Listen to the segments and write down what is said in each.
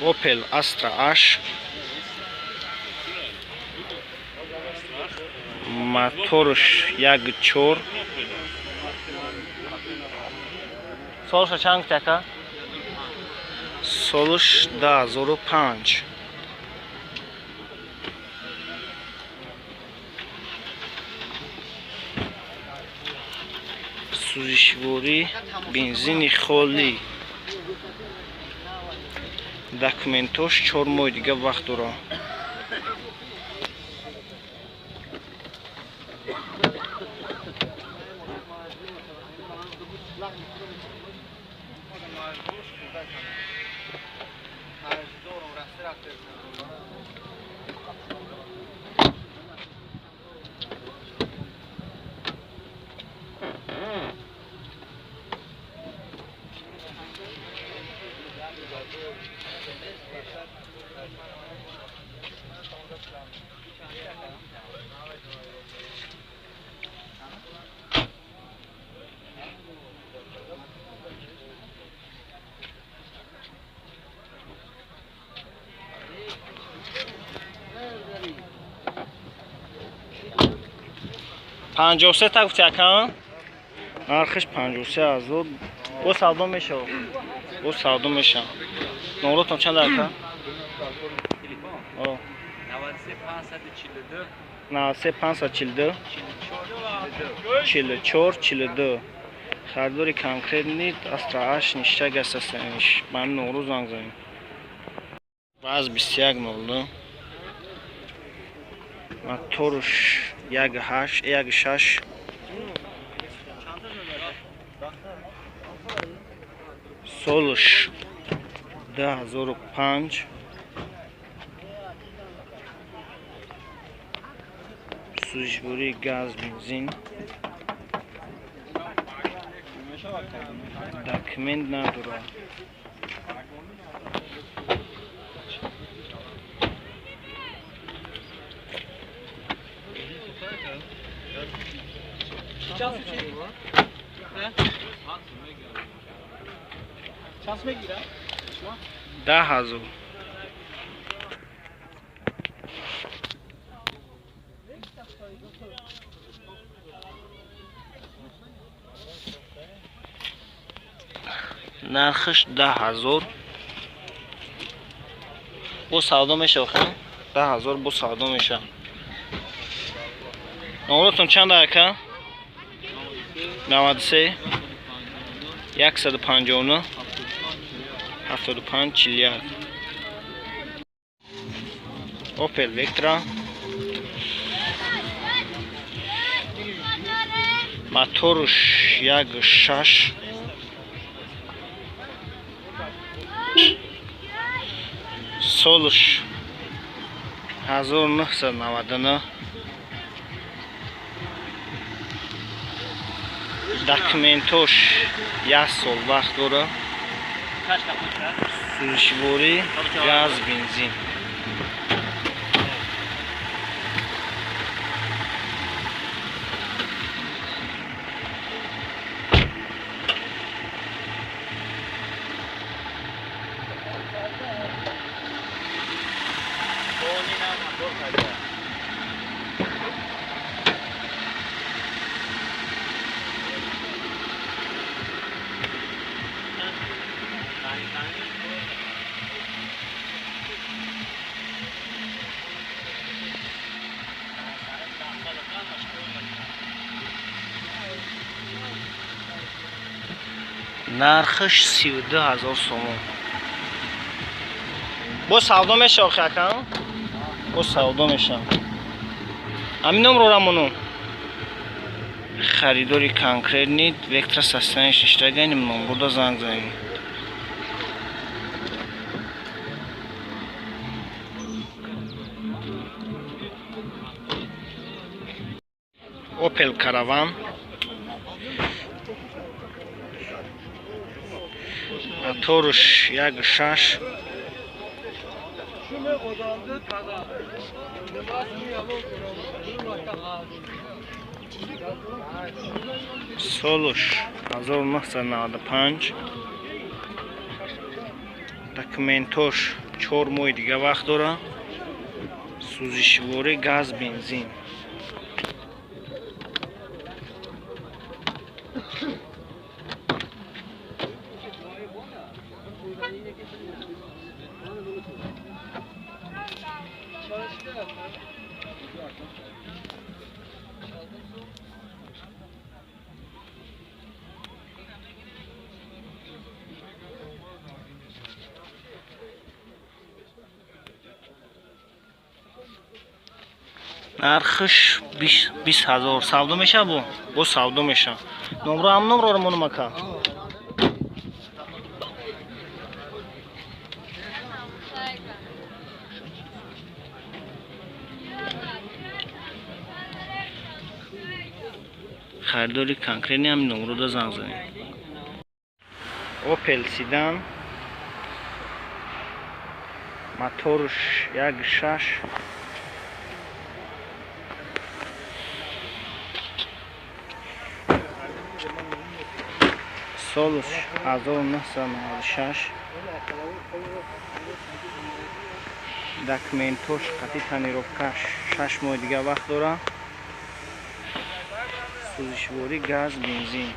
Opel Astra H. Моторш 1.4. Солша чанд така? Солш 2005. Сӯзишворӣ, бензини холӣ. Документош 4 моҳи дига вақт дорад. 53 та гуфти ака? Нархиш 53 000. Бо савдо мешавад. Бо савдо мешавад. Номротон чанд ака? О. 93 542. 93 542 44 42. Харидори конкретный Astra H ништяк астастаниш. Ба ҳамин номро занг занед. Ваз 21.02. Моторш 1.8, 1.6. Солш 2005. Сӯзишвории газ, бензин. Документ надорад. 10 000. Нархиш 10 000. Бо савдо мешавад, ха? 10 000 бо савдо мешавад. Номротон чанд ака? 93 159 75 41. Opel Vectra. Моторш 1.6. Солш 1999. Документош як сол вақт дорад. Сӯзишворӣ, газ, бензин. Нархаш 32 000 сомон. Бо савдо меша охи ака? Бо савдо меша. Ҳамин номро рамону. Харидори конкретный Вектра состояниш ништагани номбурда занг занед. Opel Caravan. Моторш 1.6. Солш 1995. Документош 4 моҳи дига вақт дора. Сӯзишворӣ газ бензин. Нархш 20,000 савдо меша бу? Бо савдо меша. Номро ҳам номроро монум ака. Харидори конкретни ҳамин номрода занг занед. Opel Sedan моторш 1.6 солш 1996 документош қатъи тонировкаш 6 моҳи дига вақт дора. Сӯзишворӣ газ бензин.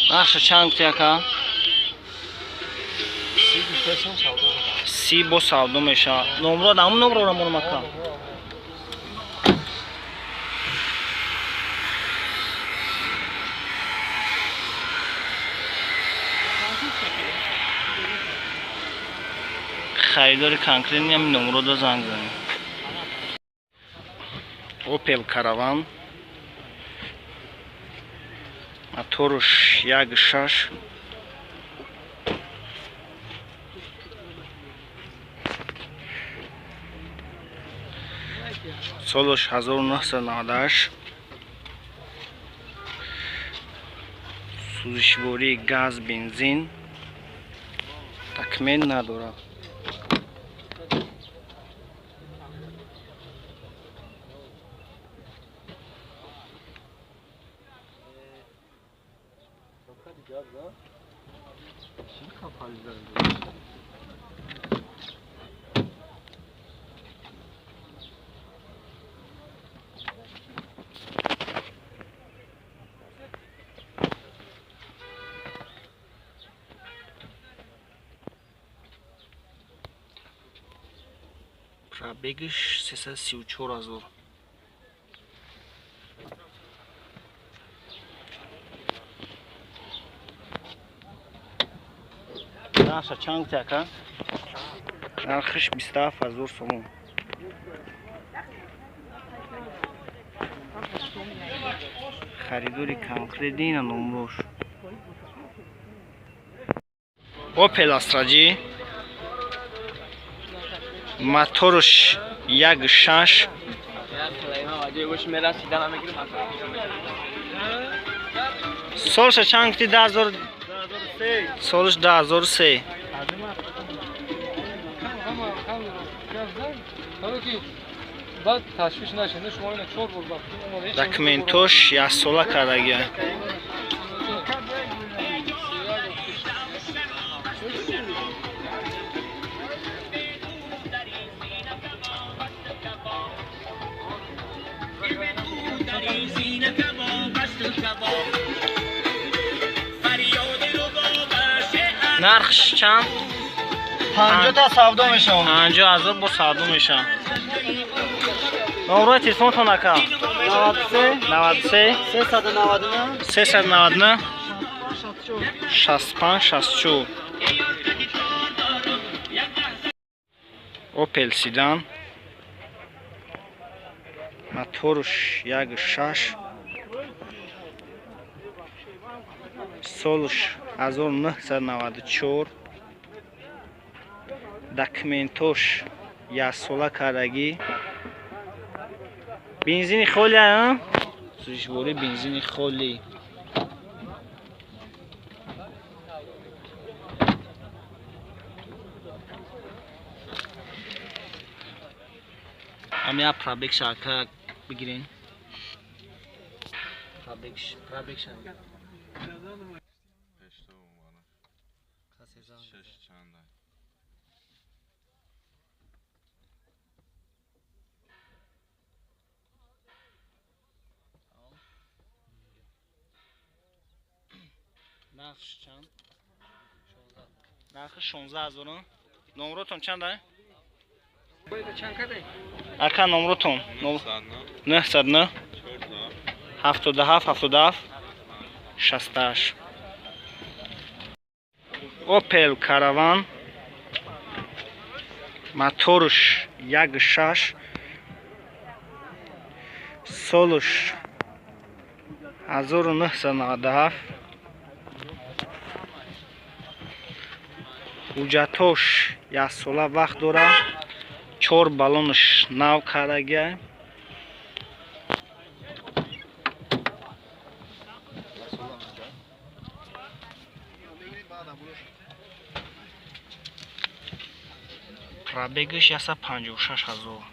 Нархша чанд гуфти ака? 30 бо савдо мешавад. Номро ҳамун номроро монум ака. Харидори конкретни ҳамин номрода занг занед. Opel Caravan моторш 1.6 солш 1998 сӯзишворӣ газ бензин документ надорад. Пробегиш 334,000. Нархша чанд гуфти ака? Нархиш 27,000 сомон. Харидори конкретни на номрош. Opel Astra G моторш 1.6 солша чанд гуфти? 2000 солш 2003. Документош яксола кардагия. Нархш чанд? 50 та савдо мешавад. 50,000 бо савдо мешавад. Номрои телефонтон ака? 93 93 399 399 65 64. Opel Sedan моторш 1.6 солш 1994. Документош яксола кардагӣ. Бензини холӣ, а? Сӯзишворӣ бензини холӣ. Ам я пробег шака бигирен. Пробег, пробег шака. Нархш чанд? Нархи 16 000. Номротон чанд ай? Ака, номротон? 909 77 77 68. Opel Caravan, моторш 1.6, солш 1997, ҳуҷҷатош яксола вақт дорад, чор баллонаш нав кардагиай. Пробегаш 156 000.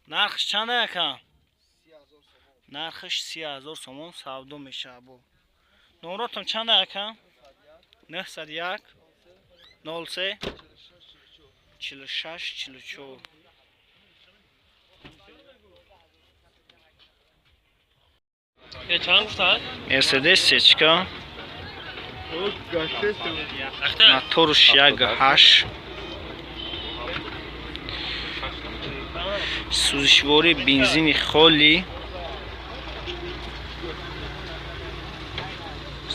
Нархш чанд, ака? Нархаш 30 000 сомон, савдо мешавад. Бо номротон чанд, ака? 901 03 46 44. Чанд гуфтад? Мерседес сечка, моторш 1.8, сӯзишворӣ бензини холӣ,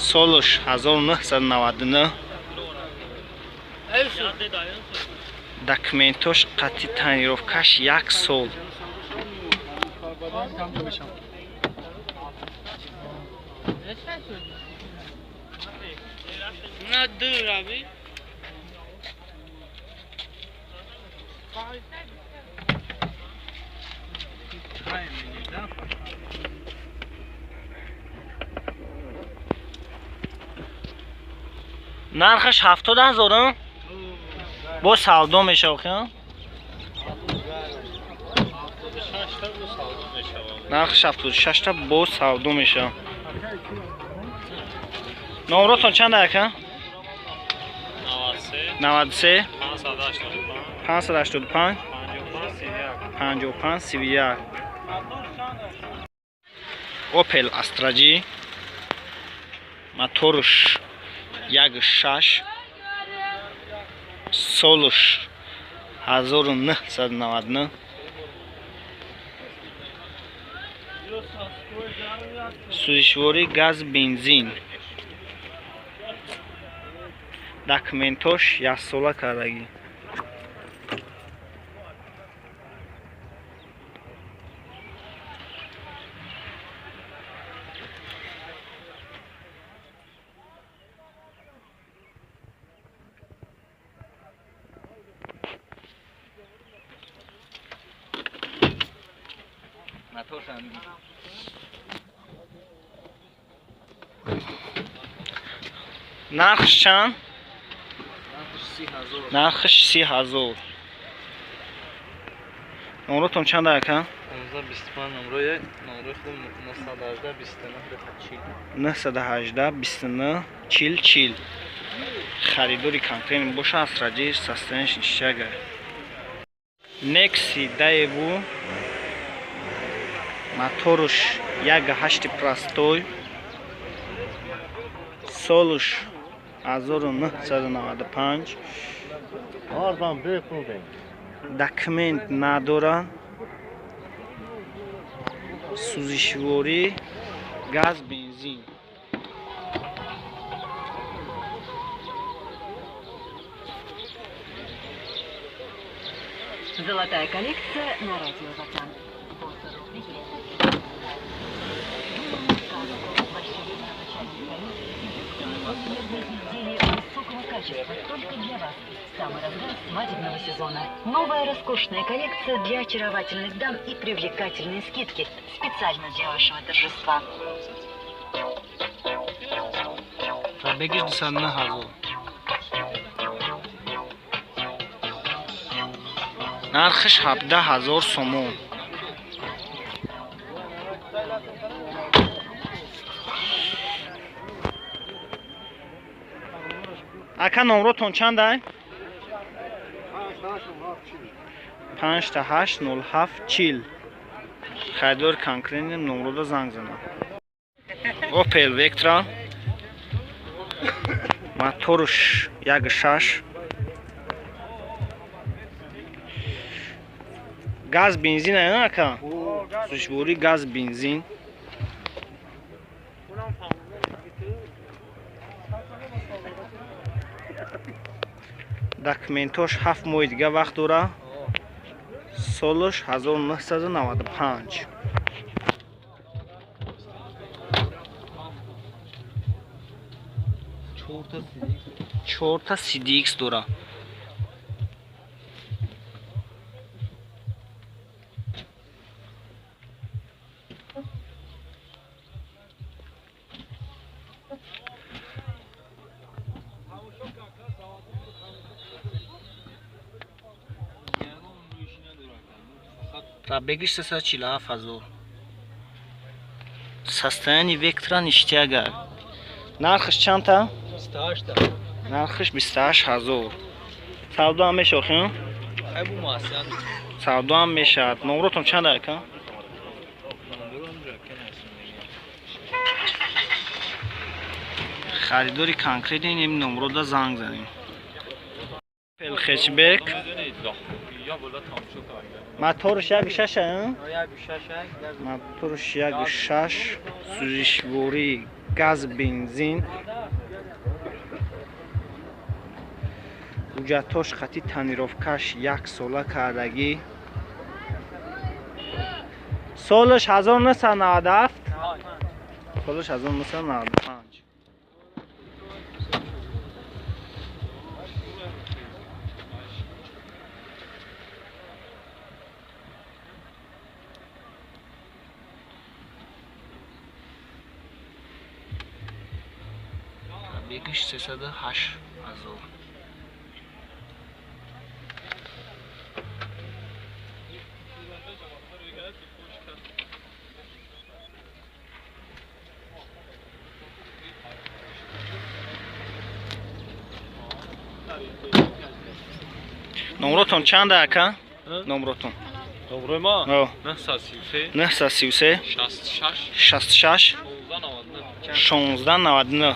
солаш 1999, документош қатъи, тонировкаш як сол. На ду раби. Нархаш 70 000, бо савдо мешавад? Нархаш 76та, бо савдо мешавад. Номротон чанд, ака? 93 585 55 31. Opel Astra G, моторш 1.6, солш 1999, сӯзишворӣ газ бензин, документош яксола кардагӣ. Нархш чанд? Нархш 30 000. Номротон чанд, ака? 15 25. Номрои худам 918 29 40. 918 29 40 40. Харидори конкретный боша, Астра Джи состояниш ништяк. Некси Даеву, моторш 1.8 простой, солш 1995, документ надорад, сӯзишворӣ газ бензин. Золотая коллекция на радио Ватан. Высокого качества только для вас. Самый разгар свадебного сезона. Новая роскошная коллекция для очаровательных дам и привлекательные скидки специально для вашего торжества. Пробегиш 209 ҳазор. Нархиш 17 ҳазор сомон. Ака номротон чандай? 580740. Харидори конкретни номрода занг занад. Opel Vectra моторш 1.6 газ бензин ая ака? Сӯзишворӣ газ бензин. Документош 7 моҳи дига вақт дора. Солаш 1995. Чорта CDX дора. Пробегиш 347 ҳазор. Состояние Вектра ништяга. Нархш чандта? 28. Нархш 28 ҳазор. Савдо ҳам мешавад, хин? Савдо ҳам мешавад. Номротон чанд ака? Харидори конкретни ин номрода занг занем. Opel хэтчбек. Моторш 1.6 а? Моторш 1.6, сӯзишворӣ, газ, бензин. Ҳуҷҷатҳош хати тонировкаш як сола кардагӣ. Солаш 1997, солаш 1995. Бегиш 308 ҳазор. Номротон чанд ака? Номротон. Номрои ма? 933 933 66 66 1699. 1699.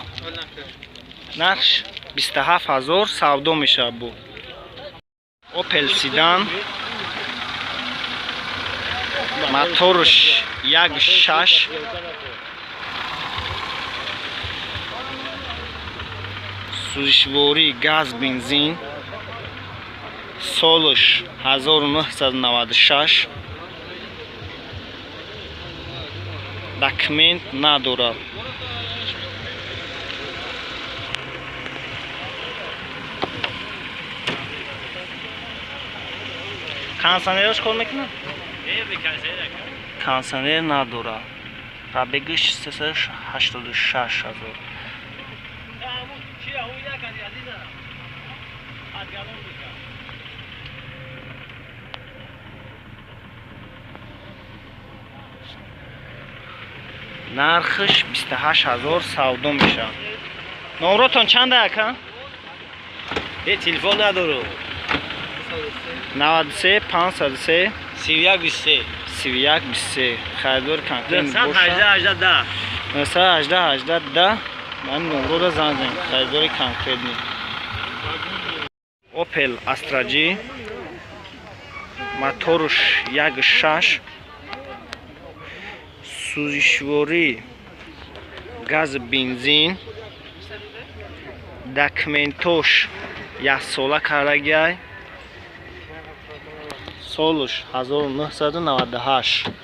Нархш 27 ҳазор савдо мешавад бу. Opel Sedan моторш 1.6 сӯзишворӣ, газ, бензин. Солаш 1996. Документ надорад. Кондиционераш кор мекунад? Кондиционер надорад. Пробегиш 386 ҳазор. Нархш 28 ҳазор савдо мешавад. Номротон чанда ака? Телефон надорам. 93 503 31 23 31 23. Харидор конкретни бошад. 918 18 918 18 10. Ман номрода занг занем. Харидори конкретни. Opel Astra G моторш 1.6 сӯзишворӣ, газ, бензин. Документош яксола кардагиай. Солаш 1998.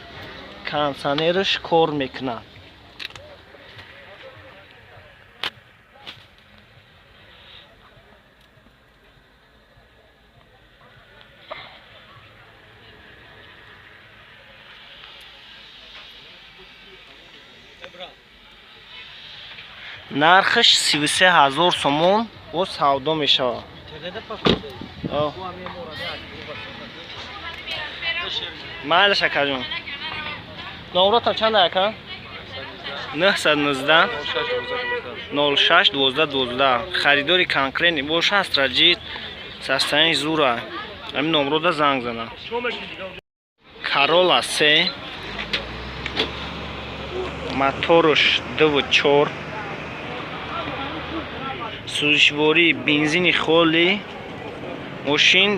Кондиционераш кор мекунад. Нархаш 33 000 сомон бо савдо мешавад. Майлаш, акаҷон. Номротам чанд, ака? 919 06 12 12. Харидори конкретный боша, астраҷид состояние зура. Ҳамин номрода занг зана. Corolla 3, моторш 2.4, сӯзишворӣ, бензини холӣ. Мошин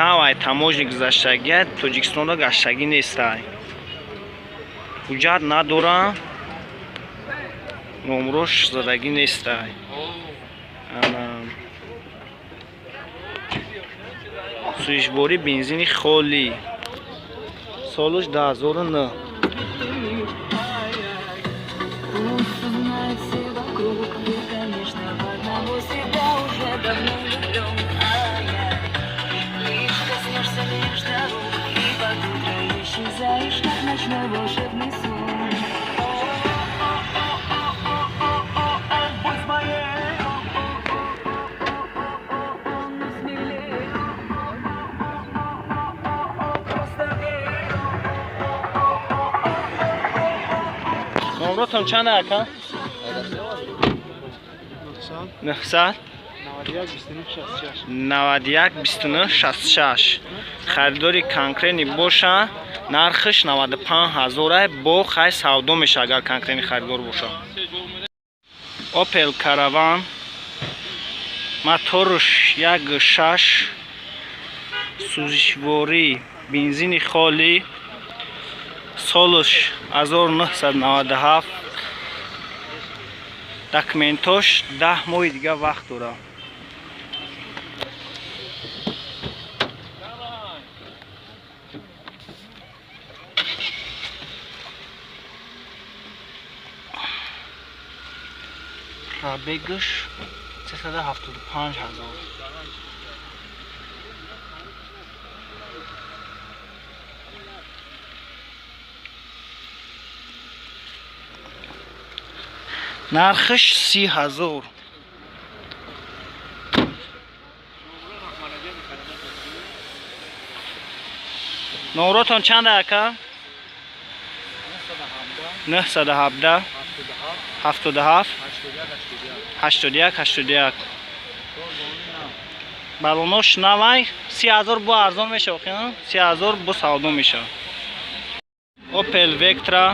навай, таможни гузаштагия, Тоҷикистонро гаштагӣ нестай, ҳуҷҷат надора, номрош задагӣ нестай. Сӯзишворӣ, бензини холӣ, солуш 2009. Исчезаешь, как ночной волшебный сон. Будь моей, ну смелей, просто верь. Номротон чанд, ака? 900 91 29 66. Харидори конкретный боша, нархаш 95 ҳазора, бо хай савдо меша, агар конкретный харидор боша. Opel Caravan, моторш 1.6, сӯзишворӣ, бензини холӣ, солаш 1997, документош 10 моҳи дига вақт дорад. Пробегаш 375 ҳазор. Нархаш 30 ҳазор. Номротон чанд, ака? 917 77 81 81. Балонош навай, 30 ҳазор бо арзон мешава, 30 ҳазор бо савдо мешава. Opel Vectra,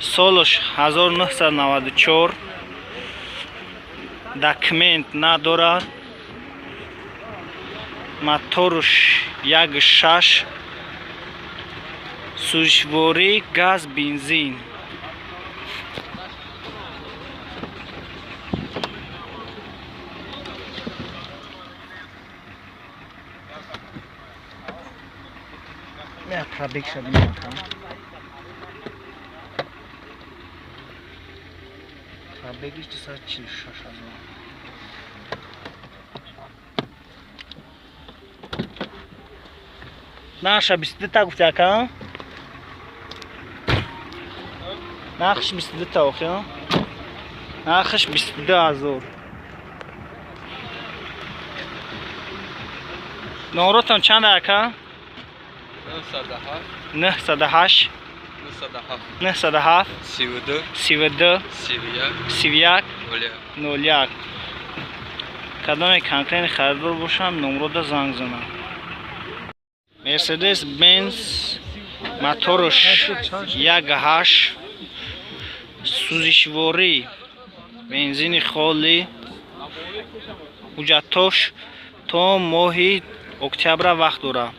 солаш 1994, документ надорад, моторш 1.6, сӯзишворӣ, газ, бензин. Пробег шуда мекунам. Пробегиш 246 ҳазор. Нарша 22 та гуфти, ака? Нархш 22 та охи? Нархш 22 ҳазор. Номротон чанд, ака? 908 907 32 32 31 31 01. Кадоме конкретный харидор бошам, номрода занг занам. Мерседес Бенз, моторш 1.8, сӯзишворӣ, бензини холӣ, ҳуҷҷатош то моҳи октябра вақт дорад.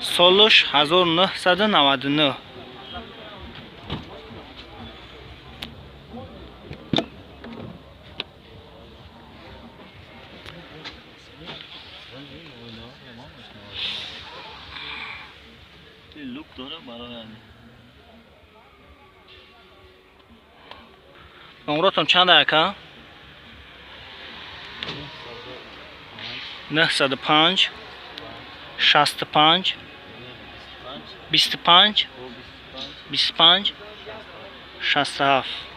Солаш 1999. Лук дора барои. Номротон чанд, ака? 905 65 25 25 67.